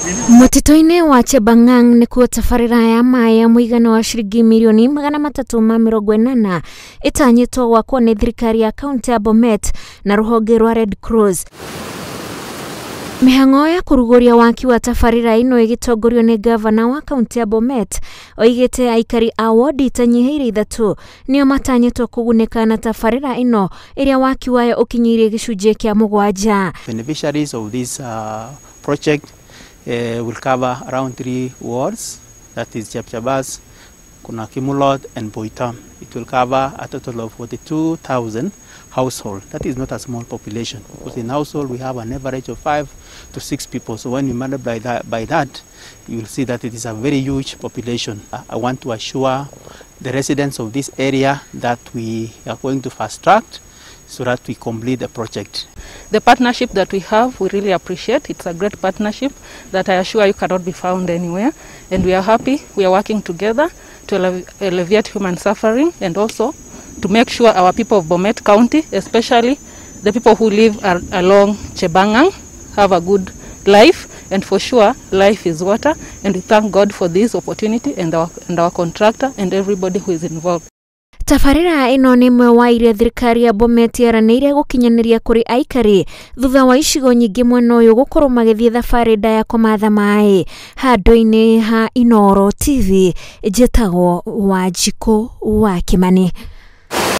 Mũtitũ-inĩ wa Chebang'ang nĩkuo tabarĩra ya maĩ ya mũigana wa ciringi mirioni 380 ĩtanyĩtwo gwakwo nĩ thirikari ya kaunti ya Bomet na rũhonge rwa Red Cross. Mĩhang'o ya kũrugũria waki wa tabarĩra ĩno ĩgĩtongorio nĩ gavana wa kaunti ya Bomet oigĩte aikari a wodi itanyihĩire 3 nĩo matanyĩtwo kũgunĩka na tabarĩra ĩno ĩrĩa waki wayo ũkinyĩire gĩcunjĩ kĩa 7. Beneficiaries of this project will cover around 3 wards, that is Chepchabas, kuna Kimulot and Boitam. It will cover a total of 42,000 households. That is not a small population, because in household we have an average of 5 to 6 people. So when you multiply that by that, you will see that it is a very huge population. I want to assure the residents of this area that we are going to fast track so that we complete the project. The partnership that we have, we really appreciate. It's a great partnership that I assure you cannot be found anywhere. And we are happy we are working together to alleviate human suffering and also to make sure our people of Bomet County, especially the people who live along Chebangang, have a good life. And for sure, life is water. And we thank God for this opportunity and our contractor and everybody who is involved. Tabarĩra ĩno nĩ ĩmwe wa iria thirikari ya Bomet yaranĩire gũkinyanĩria kũrĩ aikari thutha wa icigo nyingĩ mwena ũyũ gũkorwo magĩthiĩ thabarĩ ndaya kũmatha maĩ. Handũ-inĩ ha Inooro TV, njĩtagwo Wanjikũ wa Kĩmani.